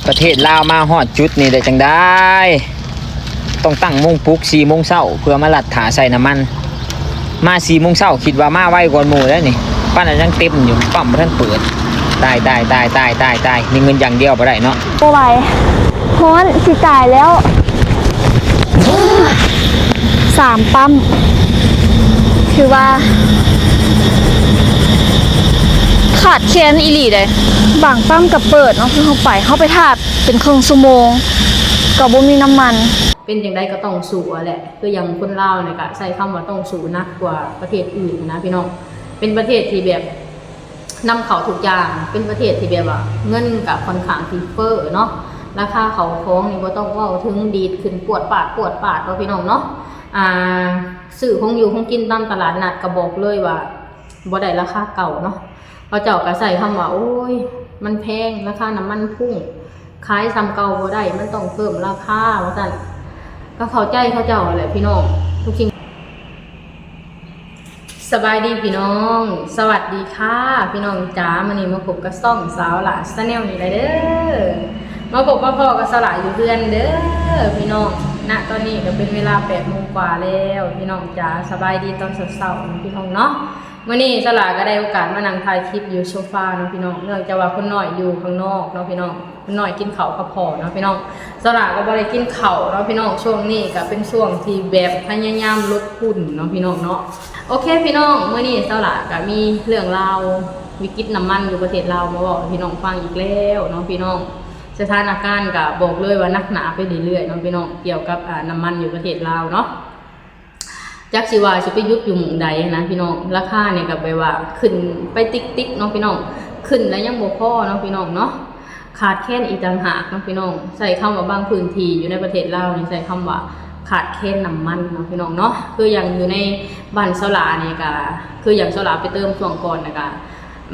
ປະເທດລາວມາຮອດຈຸດນີ້ໄດ້ຈັ່ງໃດ? ຕ້ອງຕັ້ງໂມງປຸກສີ່ໂມງເຊົ້າ ເພື່ອມາລັດຖ້າໃສ່ນ້ຳມັນ. ມາສີ່ໂມງເຊົ້າ ຄິດວ່າມາໄວກວ່າໝູ່ແລ້ວນີ້. ປ້ານຍັງເຕັມຢູ່, ປ້ຳບໍ່ທັນເປີດ. ຕາຍ, ຕາຍ, ຕາຍ, ຕາຍ, ຕາຍ, ຕາຍ. ມີເງິນຢ່າງດຽວບໍ່ໄດ້ເນາະ. ບໍ່ໄຫວ. ຮ້ອນ, ຊິຕາຍແລ້ວ. ສາມປ້ຳ. ຖືວ່າຂາດແຄນອີ່ຫຼີເດ້. ບາງປ້ຳກໍເປີດເນາະ, ຄືເຮົາໄປ, ເຮົາໄປຖ້າເປັນເຄິ່ງຊົ່ວໂມງ ກໍບໍ່ມີນ້ຳມັນ. ເປັນຈັ່ງໃດກໍຕ້ອງສູ້ແຫຼະ. ຄືຢ່າງຄົນລາວນີ້ກໍໃຊ້ຄຳວ່າຕ້ອງສູ້ໜັກກວ່າປະເທດອື່ນນະພີ່ນ້ອງ. ເປັນປະເທດທີ່ແບບນຳເຂົ້າທຸກຢ່າງ, ເປັນປະເທດທີ່ແບບວ່າເງິນກໍຂ້ອນຂ້າງທີ່ເຟີ້ເນາະ. ລາຄາເຂົ້າຂອງນີ້ບໍ່ຕ້ອງເວົ້າເຖິງ, ດີດຂຶ້ນປວດປາດ, ປວດປາດເນາະພີ່ນ້ອງເນາະ. ອ່າ ຊື້ຂອງຢູ່ຂອງກິນຕາມຕະຫຼາດນັດກໍບອກເລີຍວ່າບໍ່ໄດ້ລາຄາເກົ່າເນາະ. ເຂົາເຈົ້າກໍໃຊ້ຄຳວ່າ ໂອ້ຍ ມັນແພງ, ລາຄານ້ຳມັນພຸ້ງ, ຂາຍສ່ຳເກົ່າບໍ່ໄດ້, ມັນຕ້ອງເພີ່ມລາຄາ ວ່າຊັ້ນ. ກໍເຂົ້າໃຈເຂົາເຈົ້າຫັ້ນແຫຼະພີ່ນ້ອງ, ທຸກສິ່ງ. ສະບາຍດີພີ່ນ້ອງ, ສະຫວັດດີຄ່ະພີ່ນ້ອງຈ໋າ. ມື້ນີ້ມາພົບກັບຊ່ອງສາວຫຼ້າ Channel ນີ້ແຫຼະເດີ. ມາພົບມາພໍ້ກັບສາວຫຼ້າຢູ່ເຮືອນເດີພີ່ນ້ອງ. ນະຕອນນີ້ກໍເປັນເວລາແປດໂມງກວ່າແລ້ວພີ່ນ້ອງຈ໋າ. ສະບາຍດີຕອນເຊົ້າໆເນາະພີ່ນ້ອງເນາະ. ມື້ນີ້ສາວຫຼ້າກໍໄດ້ໂອກາດມານັ່ງຖ່າຍຄລິບຢູ່ໂຊຟາເນາະພີ່ນ້ອງ, ເນື່ອງຈາກວ່າຄົນນ້ອຍຢູ່ຂ້າງນອກເນາະພີ່ນ້ອງ, ຄົນນ້ອຍກິນເຂົ້າກັບພໍ່ເນາະພີ່ນ້ອງ. ສາວຫຼ້າກໍບໍ່ໄດ້ກິນເຂົ້າເນາະພີ່ນ້ອງ, ຊ່ວງນີ້ກໍເປັນຊ່ວງທີ່ແບບພະຍາຍາມລົດຫຸ່ນເນາະພີ່ນ້ອງເນາະ. ໂອເຄພີ່ນ້ອງ, ມື້ນີ້ສາວຫຼ້າກໍມີເລື່ອງລາວວິກິດນ້ຳມັນຢູ່ປະເທດລາວມາເວົ້າໃຫ້ພີ່ນ້ອງຟັງອີກແລ້ວເນາະພີ່ນ້ອງ. ສະຖານະການກໍບອກເລີຍວ່າໜັກໜາໄປເລື້ອຍໆເນາະພີ່ນ້ອງ, ກ່ຽວກັບ ອາ ນ້ຳມັນຢູ່ປະເທດລາວເນາະ. ຈັກຊິວ່າຊິໄປຢຸດຢູ່ໝ່ອງໃດຫັ້ນນະພີ່ນ້ອງ, ລາຄານີ້ກໍແບບວ່າຂຶ້ນໄປຕິກໆເນາະພີ່ນ້ອງ, ຂຶ້ນແລ້ວຍັງບໍ່ພໍເນາະພີ່ນ້ອງເນາະ, ຂາດແຄນອີກຕ່າງຫາກເນາະພີ່ນ້ອງ. ໃຊ້ຄຳວ່າບາງພື້ນທີ່ຢູ່ໃນປະເທດລາວນີ້ໃຊ້ຄຳວ່າຂາດແຄນນ້ຳມັນເນາະພີ່ນ້ອງເນາະ. ຄືຢ່າງຢູ່ໃນບ້ານສາວຫຼ້ານີ້ກໍ ຄືຢ່າງສາວຫຼ້າໄປເຕີມຊ່ວງກ່ອນນະ, ກໍ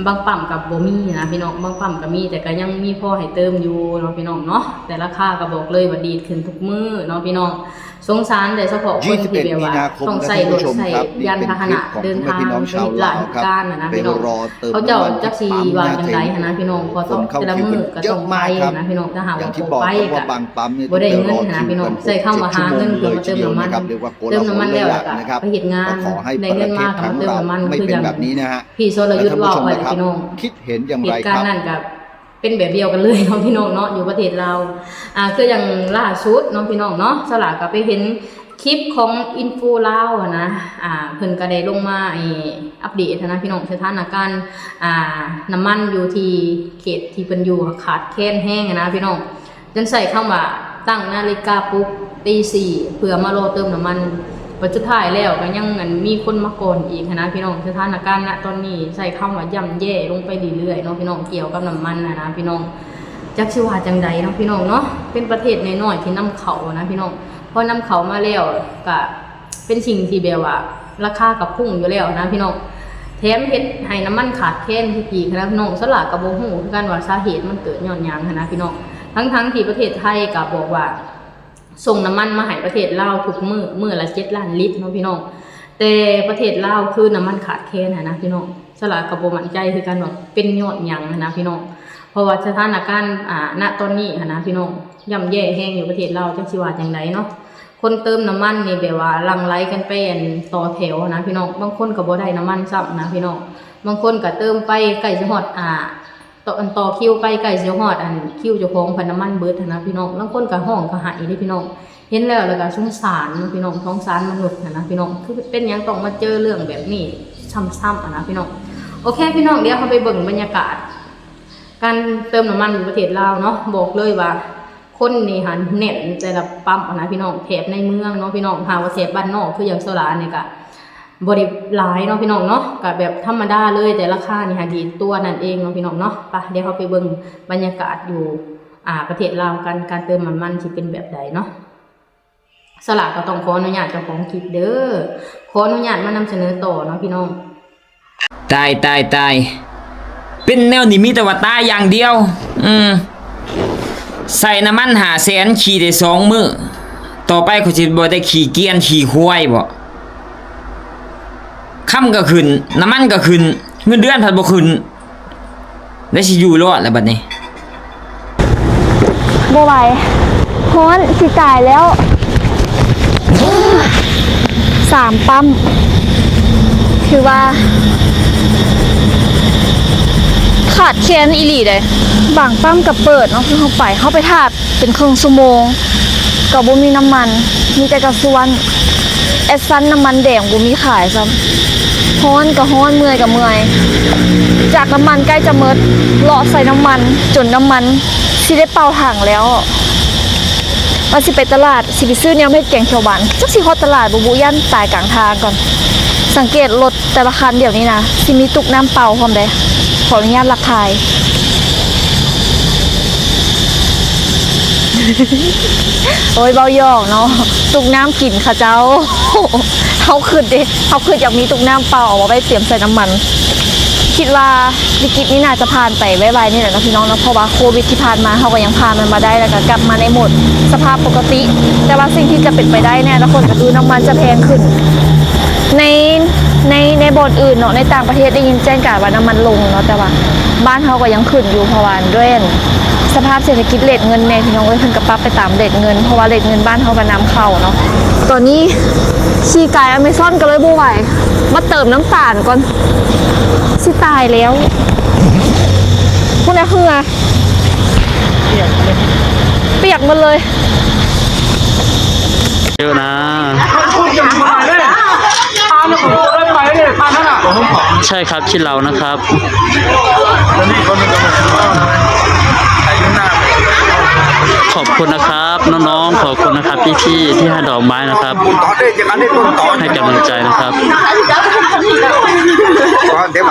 ບາງປ້ຳກໍບໍ່ມີນະພີ່ນ້ອງ, ບາງປ້ຳກໍມີ ແຕ່ກໍຍັງມີພໍໃຫ້ເຕີມຢູ່ເນາະພີ່ນ້ອງເນາະ. ແຕ່ລາຄາກໍບອກເລີຍວ່າດີດຂຶ້ນທຸກມື້ເນາະພີ່ນ້ອງ. ສົງສານໂດຍສະເພາະຄົນທີ່ແບບວ່າຕ້ອງໃຊ້ລົດໃຊ້ຍານພາຫະນະເດີນທາງໄປເຮັດລາຊະການນະພີ່ນ້ອງ, ເຂົາເຈົ້າຈັກຊິວ່າຈັ່ງໃດຫັ້ນນະພີ່ນ້ອງ, ເພາະແຕ່ລະມື້ກໍຕ້ອງໄປນະພີ່ນ້ອງ. ຖ້າຫາກວ່າບໍ່ໄປກໍບໍ່ໄດ້ເງິນຫັ້ນນະພີ່ນ້ອງ. ໃຊ້ຄຳວ່າຫາເງິນເພື່ອມາເຕີມນ້ຳມັນ, ເຕີມນ້ຳມັນແລ້ວກໍໄປເຮັດງານ, ໄດ້ເງິນມາກໍມາເຕີມນ້ຳມັນ. ຄືຢ່າງທີ່ສອນລະຍຸດເວົ້າໄວ້ແຫຼະພີ່ນ້ອງ, ເຫດການນັ້ນກໍ ເປັນແບບດຽວກັນເລີຍເນາະພີ່ນ້ອງເນາະ ຢູ່ປະເທດລາວ. ອ່າ ຄືຢ່າງລ່າສຸດເນາະພີ່ນ້ອງເນາະ, ສາວຫຼ້າກໍໄປເຫັນຄລິບຂອງອິນຟູລາວຫັ້ນນະ, ອ່າ ເພິ່ນກໍໄດ້ລົງມາ ເອີ ອັບເດດຫັ້ນນະພີ່ນ້ອງ, ສະຖານະການ ອ່າ ນ້ຳມັນຢູ່ທີ່ເຂດທີ່ເພິ່ນຢູ່ຂາດແຄນແຮງຫັ້ນນະພີ່ນ້ອງ. ຈົນໃຊ້ຄຳວ່າຕັ້ງນາລິກາປຸກຕີສີ່ ເພື່ອມາລໍເຕີມນ້ຳມັນ, ບັດສຸດທ້າຍແລ້ວກໍຍັງ ອັນ ມີຄົນມາກ່ອນອີກຫັ້ນນະພີ່ນ້ອງ. ສະຖານະການນະຕອນນີ້ໃຊ້ຄຳວ່າຍ່ຳແຍ່ລົງໄປເລື້ອຍໆເນາະພີ່ນ້ອງ, ກ່ຽວກັບນ້ຳມັນຫັ້ນນະພີ່ນ້ອງ. ຈັກຊິວ່າຈັ່ງໃດເນາະພີ່ນ້ອງເນາະ, ເປັນປະເທດນ້ອຍໆທີ່ນຳເຂົ້ານະພີ່ນ້ອງ, ພໍນຳເຂົ້າມາແລ້ວກະ ເປັນສິ່ງທີ່ແບບວ່າລາຄາກໍພຸ້ງຢູ່ແລ້ວນະພີ່ນ້ອງ, ແຖມເຮັດໃຫ້ນ້ຳມັນຂາດແຄນອີກນະພີ່ນ້ອງ. ສາວຫຼ້າກໍບໍ່ຮູ້ຄືກັນວ່າສາເຫດມັນເກີດຍ້ອນຫຍັງຫັ້ນນະພີ່ນ້ອງ, ທັງໆທີ່ປະເທດໄທກໍບອກວ່າສົ່ງນ້ຳມັນມາໃຫ້ປະເທດລາວທຸກມື້ ມື້ລະເຈັດລ້ານລິດເນາະພີ່ນ້ອງ, ແຕ່ປະເທດລາວຄືນ້ຳມັນຂາດແຄນຫັ້ນນະພີ່ນ້ອງ. ສາວຫຼ້າກໍບໍ່ໝັ້ນໃຈຄືກັນວ່າເປັນຍ້ອນຫຍັງຫັ້ນນະພີ່ນ້ອງ, ເພາະວ່າສະຖານະການ ອ່າ ນະຕອນນີ້ຫັ້ນນະພີ່ນ້ອງ ຍ່ຳແຍ່ແຮງຢູ່ປະເທດລາວ, ຈັກຊິວ່າຈັ່ງໃດເນາະ. ຄົນເຕີມນ້ຳມັນນີ້ແບບວ່າຫຼັ່ງໄຫຼກັນໄປ ອັນ ຕໍ່ແຖວນະພີ່ນ້ອງ, ບາງຄົນກໍບໍ່ໄດ້ນ້ຳມັນຊ້ຳນະພີ່ນ້ອງ, ບາງຄົນກໍເຕີມໄປໃກ້ຊິຮອດ ອ່າ ຕໍ່ ອັນ ຕໍ່ຄິວໄປໃກ້ຊິຮອດ ອັນ ຄິວເຈົ້າຂອງ ພັດນ້ຳມັນເບິດຫັ້ນນະພີ່ນ້ອງ. ລາງຄົນກໍຮ້ອງກໍໄຫ້ເດ້ພີ່ນ້ອງ, ເຫັນແລ້ວ ແລ້ວກໍສົງສານເນາະພີ່ນ້ອງ, ສົງສານມະນຸດຫັ້ນນະພີ່ນ້ອງ, ຄືເປັນຫຍັງຕ້ອງມາເຈີເລື່ອງແບບນີ້ຊ້ຳໆຫັ້ນນະພີ່ນ້ອງ. ໂອເຄພີ່ນ້ອງ, ດຽວເຮົາໄປເບິ່ງບັນຍາກາດການເຕີມນ້ຳມັນຢູ່ປະເທດລາວເນາະ, ບອກເລີຍວ່າ ຄົນນີ້ຫັ້ນແໜ້ນແຕ່ລະປ້ຳຫັ້ນນະພີ່ນ້ອງ, ແຖບໃນເມືອງເນາະພີ່ນ້ອງ, ຫາກວ່າແຖບບ້ານນອກຄືຢ່າງສາວຫຼ້ານີ້ກະບໍ່ໄດ້ຫຼາຍເນາະພີ່ນ້ອງເນາະ, ກະແບບທຳມະດາເລີຍ, ແຕ່ລາຄານີ້ຫາດີດຕົວນັ້ນເອງເນາະພີ່ນ້ອງເນາະ. ໄປ ດຽວເຮົາໄປເບິ່ງບັນຍາກາດຢູ່ ອ່າ ປະເທດລາວກັນ, ການເຕີມນ້ຳມັນຊິເປັນແບບໃດເນາະ. ສາວຫຼ້າກໍຕ້ອງຂໍອະນຸຍາດເຈົ້າຂອງຄລິບເດີ, ຂໍອະນຸຍາດມານຳສະເໜີຕໍ່ເນາະພີ່ນ້ອງ. ຕາຍ ຕາຍ ຕາຍ ເປັນແນວນີ້ມີແຕ່ວ່າຕາຍຢ່າງດຽວ. ອືມ ໃສ່ນ້ຳມັນຫ້າແສນ ຂີ່ໄດ້ສອງມື້, ຕໍ່ໄປຂ້ອຍຊິບໍ່ໄດ້ຂີ່ກຽນຂີ່ຄວາຍບໍ? ຄຳກໍຂຶ້ນ, ນ້ຳມັນກໍຂຶ້ນ, ເງິນເດືອນພັດບໍ່ຂຶ້ນ. ແລ້ວຊິຢູ່ລອດລະບັດນີ້. ບໍ່ໄຫວ ຮ້ອນ ຊິຕາຍແລ້ວ. ສາມປ້ຳ ຖືວ່າຂາດແຄນອີ່ຫຼີເດ້. ບາງປ້ຳກໍເປີດເນາະ ຄືເຮົາໄປ ເຮົາໄປຖ້າເປັນເຄິ່ງຊົ່ວໂມງ ກໍບໍ່ມີນ້ຳມັນ ມີແຕ່ກະຊວນ. ແອັດຊັນນ້ຳມັນແດງບໍ່ມີຂາຍຊ້ຳ. ຮ້ອນກໍຮ້ອນ ເມື່ອຍກໍເມື່ອຍ. ຈາກນ້ຳມັນໃກ້ຈະໝົດ ເລາະໃສ່ນ້ຳມັນ ຈົນນ້ຳມັນຊິໄດ້ເປົ່າຖັງແລ້ວ. ວ່າຊິໄປຕະຫຼາດ ຊິໄປຊື້ແນວມາເຮັດແກງຂຽວຫວານ. ຈັກຊິຮອດຕະຫຼາດບໍ່ບຸ ຢ້ານຕາຍກາງທາງກ່ອນ. ສັງເກດລົດແຕ່ລະຄັນດຽວນີ້ນະ ຊິມີຕຸກນ້ຳເປົ່າພ້ອມເດ້. ຂໍອະນຸຍາດລັກຖ່າຍ. ໂອ້ຍ ເວົ້າຫຍອກເນາະ ຕຸກນ້ຳກິນເຂົາເຈົ້າ. ເຮົາຄຶດເດ້ ເຮົາຄຶດຢາກມີຕຸກນ້ຳເປົ່າເອົາມາໄວ້ຕຽມໃສ່ນ້ຳມັນ. ຄິດວ່າວິກິດນີ້ໜ້າຈະຜ່ານໄປໄວໆນີ້ແຫຼະເນາະພີ່ນ້ອງເນາະ ເພາະວ່າໂຄວິດທີ່ຜ່ານມາເຮົາກໍຍັງຜ່ານມັນມາໄດ້ ແລ້ວກໍກັບມາໃນໂໝດສະພາບປົກກະຕິ. ແຕ່ວ່າສິ່ງທີ່ຈະເປັນໄປໄດ້ໃນອະນາຄົດກໍຄືນ້ຳມັນຈະແພງຂຶ້ນ. ໃນ ໃນ ໃນບ່ອນອື່ນເນາະ ໃນຕ່າງປະເທດໄດ້ຍິນແຈ້ງການວ່ານ້ຳມັນລົງເນາະ ແຕ່ວ່າບ້ານເຮົາກໍຍັງຂຶ້ນຢູ່ ເພາະວ່າດ້ວຍ ສະພາບເສດຖະກິດເຣດເງິນແດ່ພີ່ນ້ອງເອີຍ ເພິ່ນກໍປັບໄປຕາມເຣດເງິນ ເພາະວ່າເຣດເງິນບ້ານເຮົາກໍນຳເຂົ້າເນາະ. ຕອນນີ້ຂີ່ກາຍອາເມຊອນກໍເລີຍບໍ່ໄຫວ ມາເຕີມນ້ຳຕານກ່ອນ ຊິຕາຍແລ້ວ. ພຸ້ນນະເຫື່ອ ປຽກໝົດເລີຍ. ເຢີນະ ໃຊ່ຄັບ ຂີ້ເຫຼົ້ານະຄັບ. ຂອບຄຸນນະຄັບນ້ອງໆ ຂອບຄຸນນະຄັບ ພີ່ໆ ທີ່ໃຫ້ດອກໄມ້ນະຄັບ ໃຫ້ກຳລັງໃຈນະຄັບ.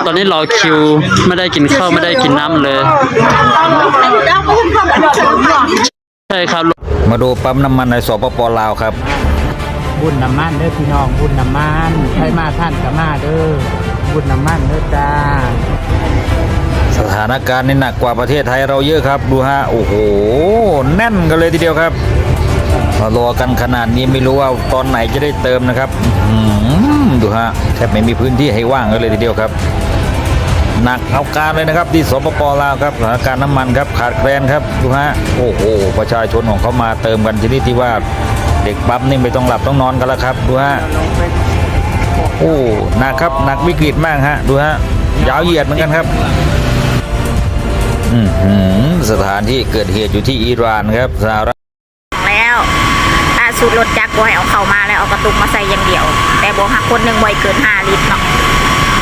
ຕອນນີ້ລໍຄິວ ໄມ່ໄດ້ກິນເຂົ້າ ໄມ່ໄດ້ກິນນ້ຳເລີຍ. ໃຊ່ຄັບ ມາດູປ້ຳນ້ຳມັນໃນ ສປປ ລາວ ຄັບ. ບຸນນ້ຳມັນເດີພີ່ນ້ອງ ບຸນນ້ຳມັນ ໃຜມາທັນກໍມາເດີ ບຸນນ້ຳມັນເດີຈ້າ. ສະຖານະການນີ້ໜັກກວ່າປະເທດໄທເຮົາເຍອະຄັບ ດູຮະ ໂອ້ໂຫ ແໜ້ນກັນເລີຍທີດຽວຄັບ. ມາລໍກັນຂະໜາດນີ້ ໄມ່ຮູ້ວ່າຕອນໄຫນຈະໄດ້ເຕີມນະຄັບ. ອືມ ດູຮະ ແທບໄມ່ມີພື້ນທີ່ໃຫ້ວ່າງກັນເລີຍທີດຽວຄັບ. ໜັກເອົາການເລີຍນະຄັບ ທີ່ ສປປ ລາວ ຄັບ. ສະຖານະການນ້ຳມັນຄັບ ຂາດແຄລນຄັບ ດູຮະ. ໂອ້ໂຫ ປະຊາຊົນຂອງເຂົາມາເຕີມກັນຊະນິດທີ່ວ່າ ເດັກປ້ຳນີ້ໄມ່ຕ້ອງຫຼັບຕ້ອງນອນກັນລະຄັບ ດູຮະ. ໂອ້ ໜັກຄັບ ໜັກວິກິດມາກຮະ ດູຮະ ຍາວຢຽດເໝືອນກັນຄັບ. ອືມ ສະຖານທີ່ເກີດເຫດຢູ່ທີ່ອີຣານຄັບ ສະຫະລັດ. ແລ້ວ ລ່າສຸດລົດຈັກບໍ່ໃຫ້ເອົາເຂົ້າມາແລ້ວ ເອົາກະຕຸກມາໃສ່ຢ່າງດຽວ ແຕ່ບໍ່ໃຫ້ ຄົນໜຶ່ງບໍ່ໃຫ້ເກີນຫ້າລິດເນາະ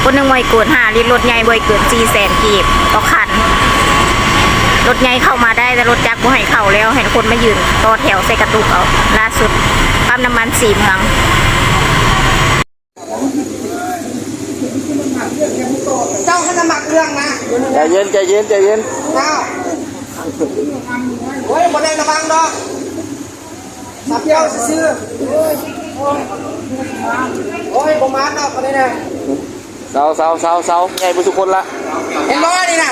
ຄົນໜຶ່ງບໍ່ໃຫ້ເກີນຫ້າລິດ ລົດໃຫຍ່ບໍ່ໃຫ້ເກີນສີ່ແສນກີບຕໍ່ຄັນ. ລົດໃຫຍ່ເຂົ້າມາໄດ້ ແຕ່ລົດຈັກບໍ່ໃຫ້ເຂົ້າແລ້ວ ໃຫ້ຄົນມາຢືນຕໍ່ແຖວໃສ່ກະຕຸກເອົາ. ລ່າສຸດປ້ຳນ້ຳມັນສີເມືອງ. ເຈົ້າຫັ້ນນະມັກເລື່ອງນະ. ໃຈເຢັນ ໃຈເຢັນ ໃຈເຢັນ. ເຈົ້າ ໂອ້ຍ ບໍ່ໄດ້ລະວັງດອກ ສັບເຈົ້າຊື່ໆ. ໂອ້ຍ ບໍ່ມາດອກ ບໍ່ໄດ້ນະ. ເຊົາ ເຊົາ ເຊົາ ເຊົາ ໃຫຍ່ເບິດທຸກຄົນລະ ເຫັນບໍ່ນີ້ນະ.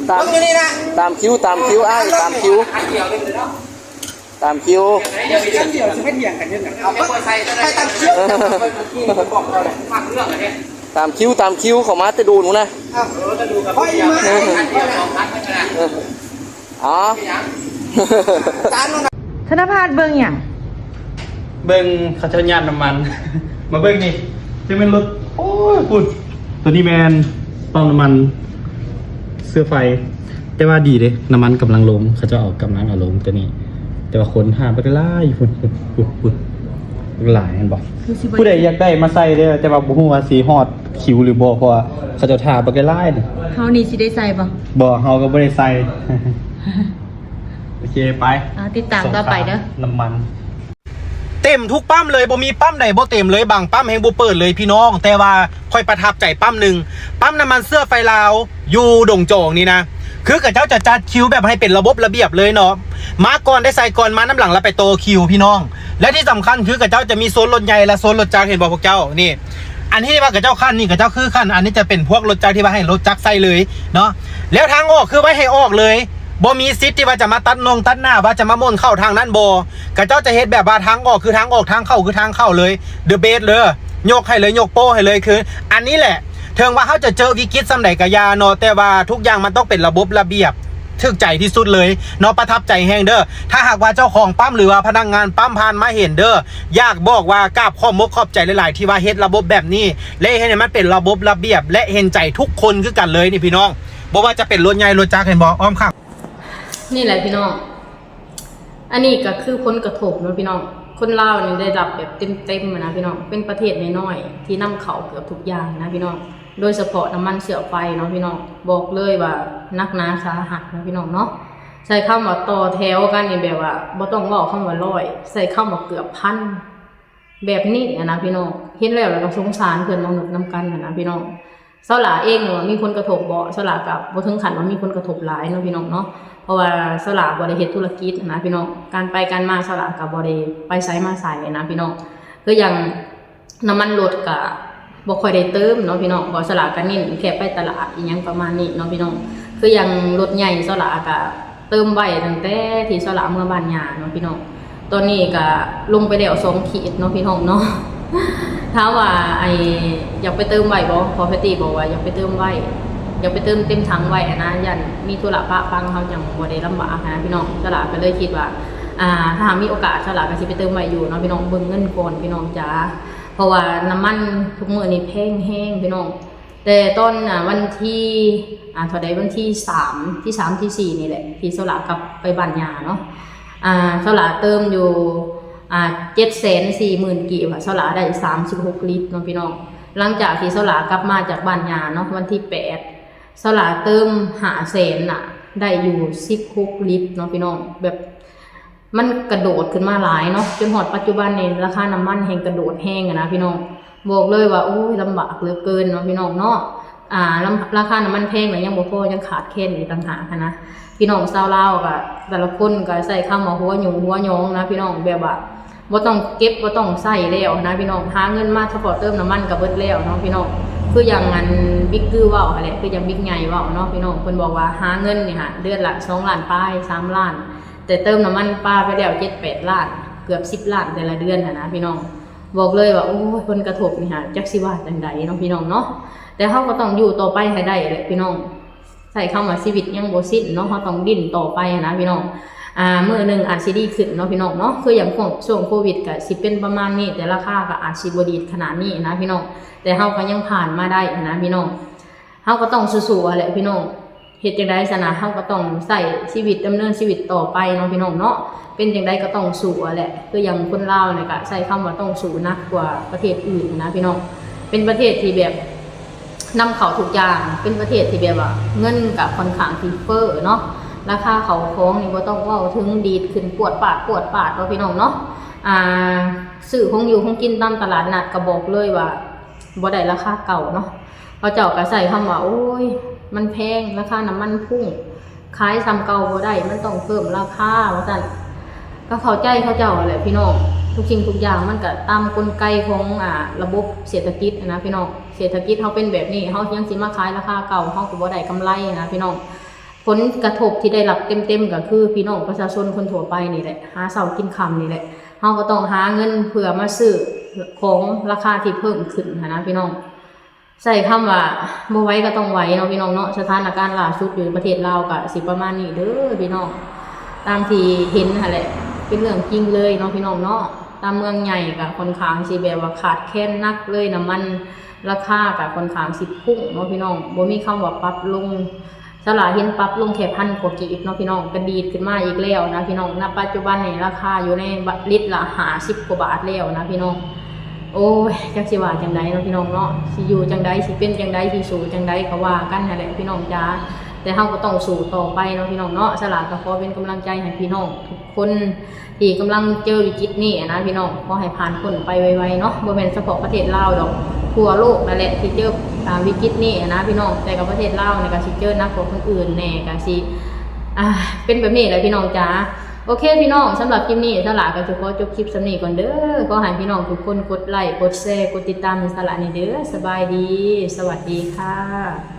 ຕາມ ເບິ່ງຢູ່ນີ້ນະ ຕາມຄິວ ຕາມຄິວອ້າຍ ຕາມຄິວ ຕາມຄິວ ເອົາ ໃຫ້ຕາມຄິວ ຕາມຄິວ ຕາມຄິວ ເຂົາມາແຕ່ໂດນພຸ້ນນະ. ເອົາ ຂ້ອຍມາ ເອີ ເອົາ ທະນະພາດເບິ່ງຫຍັງ? ເບິ່ງເຂົາເຈົ້າຍາດນ້ຳມັນ. ມາເບິ່ງນີ້ ຈະແມ່ນລົດ ໂອ້ຍ ພຸ້ນ ໂຕນີ້ແມ່ນປ້ຳນ້ຳມັນເຊື້ອໄຟ ແຕ່ວ່າດີເດ້ ນ້ຳມັນກຳລັງລົງ ເຂົາເຈົ້າເອົາ ກຳລັງເອົາລົງໂຕນີ້ ແຕ່ວ່າຄົນຖ້າບັກຫຼາຍຢູ່ພຸ້ນ ພຸ້ນ ພຸ້ນ ບັກຫຼາຍ ເຫັນບໍ່? ຄືຊິບໍ່ ຜູ້ໃດຢາກໄດ້ມາໃສ່ເດີ ແຕ່ວ່າບໍ່ຮູ້ວ່າຊິຮອດຄິວຫຼືບໍ່ ເພາະວ່າເຂົາເຈົ້າຖ້າບັກຫຼາຍນີ້. ເຮົານີ້ຊິໄດ້ໃສ່ບໍ່? ບໍ່ ເຮົາກໍບໍ່ໄດ້ໃສ່. ໂອເຄ ໄປ ອ່າ ຕິດຕາມຕໍ່ໄປເດີ ສົງຄາມນ້ຳມັນ. ເຕັມທຸກປ້ຳເລີຍ ບໍ່ມີປ້ຳໃດບໍ່ເຕັມເລີຍ ບາງປ້ຳແຮ່ງບໍ່ເປີດເລີຍພີ່ນ້ອງ. ແຕ່ວ່າຂ້ອຍປະທັບໃຈປ້ຳໜຶ່ງ ປ້ຳນ້ຳມັນເຊື້ອໄຟລາວ ຢູ່ດົງຈອງນີ້ນະ ຄືເຂົາເຈົ້າຈະຈັດຄິວແບບໃຫ້ເປັນລະບົບລະບຽບເລີຍເນາະ. ມາກ່ອນໄດ້ໃສ່ກ່ອນ ມານຳຫຼັງລະໄປຕໍ່ຄິວພີ່ນ້ອງ. ແລະທີ່ສຳຄັນຄືເຂົາເຈົ້າຈະມີໂຊນລົດໃຫຍ່ ແລະໂຊນລົດຈັກ ເຫັນບໍ່ພວກເຈົ້າ? ນີ້ ອັນທີ່ວ່າເຂົາເຈົ້າຂັ້ນນີ້ ເຂົາເຈົ້າຄືຂັ້ນ ອັນນີ້ຈະເປັນພວກລົດຈັກທີ່ວ່າໃຫ້ລົດຈັກໃສ່ເລີຍເນາະ. ແລ້ວທາງອອກຄືໄວ້ໃຫ້ອອກເລີຍ ບໍ່ມີສິດທີ່ວ່າຈະມາຕັດໜ່ອງຕັດໜ້າ ວ່າຈະມາໝູນເຂົ້າທາງນັ້ນບໍ່. ເຂົາເຈົ້າຈະເຮັດແບບວ່າທາງອອກຄືທາງອອກ ທາງເຂົ້າຄືທາງເຂົ້າເລີຍ the best ເລີຍ ຍົກໃຫ້ເລີຍ ຍົກໂປ້ໃຫ້ເລີຍ. ຄືອັນນີ້ແຫຼະ ເຖິງວ່າເຮົາຈະເຈີວິກິດສ່ຳໃດກະຢ່າເນາະ ແຕ່ວ່າທຸກຢ່າງມັນຕ້ອງເປັນລະບົບລະບຽບ. ຖືກໃຈທີ່ສຸດເລີຍເນາະ ປະທັບໃຈແຮງເດີ. ຖ້າຫາກວ່າເຈົ້າຂອງປ້ຳ ຫຼືວ່າພະນັກງານປ້ຳຜ່ານມາເຫັນເດີ ຢາກບອກວ່າກາບຂອບມົກຂອບໃຈຫຼາຍໆ ທີ່ວ່າເຮັດລະບົບແບບນີ້ ແລະເຮັດໃຫ້ມັນເປັນລະບົບລະບຽບ ແລະເຫັນໃຈທຸກຄົນຄືກັນເລີຍນີ້ພີ່ນ້ອງ. ບໍ່ວ່າຈະເປັນລົດໃຫຍ່ລົດຈັກ ເຫັນບໍ່ ອ້ອມຂ້າງ. ນີ້ແຫຼະພີ່ນ້ອງ ອັນນີ້ກໍຄືຜົນກະທົບເນາະພີ່ນ້ອງ. ຄົນລາວນີ້ໄດ້ຮັບແບບເຕັມໆ ນະພີ່ນ້ອງ. ເປັນປະເທດນ້ອຍໆ ທີ່ນຳເຂົ້າເກືອບທຸກຢ່າງນະພີ່ນ້ອງ. ໂດຍສະເພາະນ້ຳມັນເຊື້ອໄຟເນາະພີ່ນ້ອງ, ບອກເລີຍວ່າໜັກໜາສາຫັດເນາະພີ່ນ້ອງເນາະ. ໃຊ້ຄຳວ່າຕໍ່ແຖວກັນນີ້ແບບວ່າບໍ່ຕ້ອງເວົ້າຄຳວ່າຮ້ອຍ ໃຊ້ຄຳວ່າເກືອບພັນ ແບບນີ້ຫັ້ນນະພີ່ນ້ອງ. ເຫັນແລ້ວ ແລ້ວກໍສົງສານເພື່ອນມະນຸດນຳກັນຫັ້ນນະພີ່ນ້ອງ. ສາວຫຼ້າເອງວ່າມີຜົນກະທົບບໍ່? ສາວຫຼ້າກໍບໍ່ເຖິງຂັ້ນວ່າມີຜົນກະທົບຫຼາຍເນາະພີ່ນ້ອງເນາະ, ເພາະວ່າສາວຫຼ້າບໍ່ໄດ້ເຮັດທຸລະກິດຫັ້ນນະພີ່ນ້ອງ. ການໄປການມາສາວຫຼ້າກໍບໍ່ໄດ້ໄປໃສມາໃສຫັ້ນນະພີ່ນ້ອງ. ຄືຢ່າງ ນ້ຳມັນລົດກະບໍ່ຄ່ອຍໄດ້ເຕີມເນາະພີ່ນ້ອງ, ເພາະສາວຫຼ້າກະເນັ້ນແຄ່ໄປຕະຫຼາດອີ່ຫຍັງປະມານນີ້ເນາະພີ່ນ້ອງ. ຄືຢ່າງລົດໃຫຍ່ສາວຫຼ້າກະເຕີມໄວ້ຕັ້ງແຕ່ທີ່ສາວຫຼ້າເມືອບ້ານຍ່າເນາະພີ່ນ້ອງ. ຕອນນີ້ກະລົງໄປແລ້ວສອງຂີດເນາະພີ່ນ້ອງເນາະ. ຖາມວ່າ ໄອ້ ຢາກໄປເຕີມໄວ້ບໍ່? ພໍ່ແພດຕີ້ບອກວ່າຢາກໄປເຕີມໄວ້ ຢາກໄປເຕີມເຕັມຖັງໄວ້ຫັ້ນນະ, ຢ້ານມີທຸລະປະປັງ ເຮົາຈັ່ງບໍ່ໄດ້ລຳບາກຫັ້ນນະພີ່ນ້ອງ. ສາວຫຼ້າກະເລີຍຄິດວ່າ ອ່າ ຖ້າຫາກມີໂອກາດ ສາວຫຼ້າກະຊິໄປເຕີມໄວ້ຢູ່ເນາະພີ່ນ້ອງ. ເບິ່ງເງິນກ່ອນພີ່ນ້ອງຈ໋າ ເພາະວ່ານ້ຳມັນທຸກມື້ນີ້ແພງແຮງພີ່ນ້ອງ. ແຕ່ຕອນ ອ່າ ວັນທີ ອ່າ ເທົ່າໃດ ວັນທີສາມ ທີສາມ ທີສີ່ນີ້ແຫຼະ ທີ່ສາວຫຼ້າກັບໄປບ້ານຍ່າເນາະ, ອ່າ ສາວຫຼ້າເຕີມຢູ່ ອ່າ ເຈັດແສນສີ່ໝື່ນກີບ ສາວຫຼ້າໄດ້ສາມສິບຫົກລິດເນາະພີ່ນ້ອງ. ຫຼັງຈາກທີ່ສາວຫຼ້າກັບມາຈາກບ້ານຍ່າເນາະ ວັນທີແປດ ສາວຫຼ້າເຕີມຫ້າແສນນະ ໄດ້ຢູ່ສິບຫົກລິດເນາະພີ່ນ້ອງ. ແບບ ມັນກະໂດດຂຶ້ນມາຫຼາຍເນາະ, ຈົນຮອດປັດຈຸບັນນີ້ລາຄານ້ຳມັນແຮ່ງກະໂດດແຮງຫັ້ນນະພີ່ນ້ອງ. ບອກເລີຍວ່າ ໂອ້ຍ ລຳບາກເຫຼືອເກີນເນາະພີ່ນ້ອງເນາະ. ອ່າ ລຳ ລາຄານ້ຳມັນແພງແລ້ວຍັງບໍ່ພໍ ຍັງຂາດແຄນອີກຕ່າງຫາກຫັ້ນນະ. ພີ່ນ້ອງຊາວລາວກະ ແຕ່ລະຄົນກະໃຊ້ຄຳວ່າຫົວຫຍຸ້ງຫົວຫຍອງນະພີ່ນ້ອງ, ແບບວ່າບໍ່ຕ້ອງເກັບບໍ່ຕ້ອງໃຊ້ແລ້ວຫັ້ນນະພີ່ນ້ອງ. ຫາເງິນມາສະເພາະເຕີມນ້ຳມັນກະເບິດແລ້ວເນາະພີ່ນ້ອງ. ຄືຢ່າງອັນບິກຄືເວົ້າຫັ້ນແຫຼະ ຄືຢ່າງບິກໃຫຍ່ເວົ້າເນາະພີ່ນ້ອງ, ເພິ່ນບອກວ່າຫາເງິນນີ້ຫາເດືອນລະສອງລ້ານປາຍ ສາມລ້ານ ແຕ່ເຕີມນ້ຳມັນປາໄປແລ້ວເຈັດແປດລ້ານ ເກືອບສິບລ້ານແຕ່ລະເດືອນຫັ້ນນະພີ່ນ້ອງ. ບອກເລີຍວ່າ ໂອ້ຍ ຜົນກະທົບນີ້ຫາ ຈັກຊິວ່າຈັ່ງໃດເນາະພີ່ນ້ອງເນາະ. ແຕ່ເຮົາກໍຕ້ອງຢູ່ຕໍ່ໄປໃຫ້ໄດ້ແຫຼະພີ່ນ້ອງ, ໃຊ້ຄຳວ່າຊີວິດຍັງບໍ່ສິ້ນເນາະ, ເຮົາຕ້ອງດີ້ນຕໍ່ໄປຫັ້ນນະພີ່ນ້ອງ. ອ່າ ມື້ໜຶ່ງອາດຊິດີຂຶ້ນເນາະພີ່ນ້ອງເນາະ. ຄືຢ່າງຊ່ວງ ຊ່ວງໂຄວິດກະຊິເປັນປະມານນີ້ ແຕ່ລາຄາກໍອາດຊິບໍ່ດີດຂະໜາດນີ້ນະພີ່ນ້ອງ, ແຕ່ເຮົາກໍຍັງຜ່ານມາໄດ້ຫັ້ນນະພີ່ນ້ອງ. ເຮົາກໍຕ້ອງສູ້ໆຫັ້ນແຫຼະພີ່ນ້ອງ. ເຮັດຈັ່ງໃດຊັ້ນນະ ເຮົາກໍຕ້ອງໃຊ້ຊີວິດ ດຳເນີນຊີວິດຕໍ່ໄປເນາະພີ່ນ້ອງເນາະ. ເປັນຈັ່ງໃດກໍຕ້ອງສູ້ຫັ້ນແຫຼະ. ຄືຢ່າງຄົນລາວນີ້ກະໃຊ້ຄຳວ່າຕ້ອງສູ້ໜັກກວ່າປະເທດອື່ນນະພີ່ນ້ອງ. ເປັນປະເທດທີ່ແບບນຳເຂົ້າທຸກຢ່າງ, ເປັນປະເທດທີ່ແບບວ່າເງິນກະຂ້ອນຂ້າງທີ່ເຟີ້ເນາະ, ລາຄາເຂົ້າຂອງນີ້ບໍ່ຕ້ອງເວົ້າເຖິງ, ດີດຂຶ້ນປວດປາດປວດປາດເນາະພີ່ນ້ອງເນາະ. ອ່າ ຊື້ຂອງຢູ່ຂອງກິນຕາມຕະຫຼາດນັດກໍບອກເລີຍວ່າບໍ່ໄດ້ລາຄາເກົ່າເນາະ. ເຂົາເຈົ້າກໍໃຊ້ຄຳວ່າ ໂອ້ຍ ມັນແພງ, ລາຄານ້ຳມັນພຸ້ງ, ຂາຍສ່ຳເກົ່າບໍ່ໄດ້, ມັນຕ້ອງເພີ່ມລາຄາ ວ່າຊັ້ນ. ກໍເຂົ້າໃຈເຂົາເຈົ້າຫັ້ນແຫຼະພີ່ນ້ອງ, ທຸກສິ່ງທຸກຢ່າງມັນກໍຕາມກົນໄກຂອງ ອ່າ ລະບົບເສດຖະກິດນະພີ່ນ້ອງ. ເສດຖະກິດເຮົາເປັນແບບນີ້, ເຮົາຍັງຊິມາຂາຍລາຄາເກົ່າ, ເຮົາກໍບໍ່ໄດ້ກຳໄລນະພີ່ນ້ອງ. ຜົນກະທົບທີ່ໄດ້ຮັບເຕັມໆກໍຄືພີ່ນ້ອງປະຊາຊົນຄົນທົ່ວໄປນີ້ແຫຼະ, ຫາເຊົ້າກິນຄ່ຳນີ້ແຫຼະ. ເຮົາກໍຕ້ອງຫາເງິນເພື່ອມາຊື້ຂອງລາຄາທີ່ເພີ່ມຂຶ້ນຫັ້ນນະພີ່ນ້ອງ. ໃຊ້ຄຳວ່າບໍ່ໄຫວກໍຕ້ອງໄຫວເນາະພີ່ນ້ອງເນາະ. ສະຖານະການລ່າສຸດຢູ່ປະເທດລາວກໍຊິປະມານນີ້ເດີພີ່ນ້ອງ, ຕາມທີ່ເຫັນຫັ້ນແຫຼະ ເປັນເລື່ອງຈິງເລີຍເນາະພີ່ນ້ອງເນາະ. ຕາມເມືອງໃຫຍ່ກໍຂ້ອນຂ້າງຊິແບບວ່າຂາດແຄນໜັກເລີຍ, ນ້ຳມັນລາຄາກໍຂ້ອນຂ້າງຊິພຸ້ງເນາະພີ່ນ້ອງ, ບໍ່ມີຄຳວ່າປັບລົງ. ສາວຫຼ້າເຫັນປັບລົງແຄ່ພັນກວ່າກີບເນາະພີ່ນ້ອງ, ກະດີດຂຶ້ນມາອີກແລ້ວນະພີ່ນ້ອງ. ນະປັດຈຸບັນນີ້ລາຄາຢູ່ໃນລິດລະຫ້າສິບກວ່າບາດແລ້ວນະພີ່ນ້ອງ. ໂອ້ຍ ຈັກຊິວ່າຈັ່ງໃດເນາະພີ່ນ້ອງເນາະ, ຊິຢູ່ຈັ່ງໃດ ຊິເປັນຈັ່ງໃດ ຊິສູ້ຈັ່ງໃດກໍວ່າກັນຫັ້ນແຫຼະພີ່ນ້ອງຈ໋າ. ແຕ່ເຮົາກໍຕ້ອງສູ້ຕໍ່ໄປເນາະພີ່ນ້ອງເນາະ. ສາວຫຼ້າກໍຂໍເປັນກຳລັງໃຈໃຫ້ພີ່ນ້ອງທຸກຄົນ ທີ່ກຳລັງເຈີວິກິດນີ້ນະພີ່ນ້ອງ, ຂໍໃຫ້ຜ່ານພົ້ນໄປໄວໆເນາະ. ບໍ່ແມ່ນສະເພາະປະເທດລາວດອກ, ທົ່ວໂລກນັ້ນແຫຼະທີ່ເຈີ ອ່າ ວິກິດນີ້ນະພີ່ນ້ອງ, ແຕ່ກໍປະເທດລາວນີ້ກໍຊິເຈີໜັກກວ່າຄົນອື່ນແດ່, ກໍຊິ ອ່າ ເປັນແບບນີ້ແຫຼະພີ່ນ້ອງຈ໋າ. ໂອເຄພີ່ນ້ອງ, ສຳລັບຄລິບນີ້ສາວຫຼ້າກໍຊິຂໍຈົບຄລິບສ່ຳນີ້ກ່ອນເດີ. ຂໍໃຫ້ພີ່ນ້ອງທຸກຄົນກົດໄລ ກົດແຊ ກົດຕິດຕາມໃຫ້ສາວຫຼ້າແດ່ເດີ. ສະບາຍດີ, ສະຫວັດດີຄ່ະ.